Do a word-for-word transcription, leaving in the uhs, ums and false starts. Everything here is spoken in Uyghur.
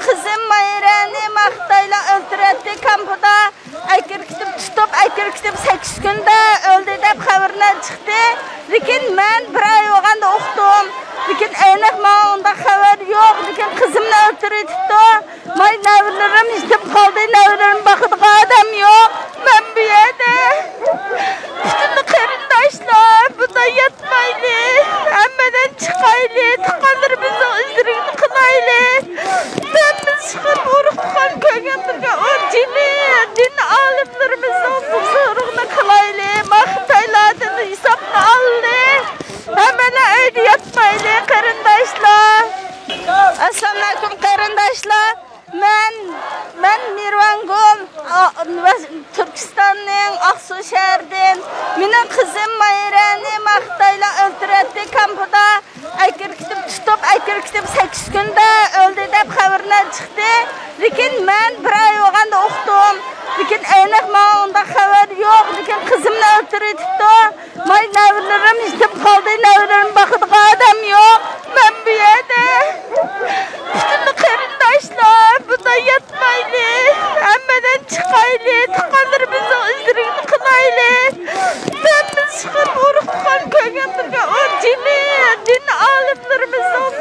قىزىم ماھىرەنى ما خىتايلار ئۆلتۈرەتتى كامپىدا. ئەكىرىپ كېتىپ، تۇتۇپ ئەكىرىپ كېتىپ، سەككىز كۈندە ئۆلدى دەپ خەۋەرلەر چىقتى. لېكىن مەن بىر ئاي بولغاندا ئۇقتۇم. لېكىن ئېنىق ماڭا ئۇنداق خەۋەر يوق. لېكىن قىزىمنى ئۆلتۈرۈۋېتىپتۇ. ماي نەۋرىلىرىم يېتىپ قالدى، نەۋرىلىرىمنى باقىدىغان ئادەم يوق. مەن بۇ يەردە. پۈتۈن قېرىنداشلار، بۇنداق ياتمايلى، ھەممىدىن چىقايلى، تۇغقانلىرىمىزنىڭ ئىزلىرىنى قىلايلى. ھەممىمىز چىقىپ ئۇرۇق تۇغقان كۆرگەنلەرگە ئۇ جېنى، دىن ئالىملىرىمىزنىڭ بۇزرۇقىنى قىلايلى، ما خىتايلاردىن ھېسابنى ئالىلى. ھەممىلا ئۆيدە ياتمايلى، قېرىنداشلار. ئەسسالامۇئەلەيكۇم، قېرىنداشلار. مەن، مەن مىرۋانگۈل، ئا، ۋە تۈركىستاننىڭ ئاقسۇ شەھىرىدىن. مېنىڭ قىزىم ماھىرەنى ما خىتايلار ئۆلتۈرەتتى كامپىدا. ئەكىرىپ كېتىپ، تۇتۇپ ئەكىرىپ كېتىپ، سەككىز كۈندە ئۆلدى دەپ خەۋەرلەر چىقتى. لېكىن مەن بىر ئاي بولغاندا ئۇقتۇم. لېكىن ئېنىق ماڭا ئۇنداق خەۋەر يوق. لېكىن قىزىمنى ئۆلتۈرۈۋېتىپتۇ. ماي نەۋرىلىرىم يېتىپ قالدى، نەۋرىلىرىمنى باقىدىغان ئادەم يوق. مەن بۇ يەردە. پۈتۈن قېرىنداشلار، بۇنداق ياتمايلى، ھەممىدىن چىقايلى، تۇغقانلىرىمىزنىڭ ئىزلىرىنى قىلايلى. ھەممىمىز چىقىپ ئۇرۇق تۇغقان كۆرگەنلەرگە ئۇ جېنى، دىن ئالىملىرىمىزنىڭ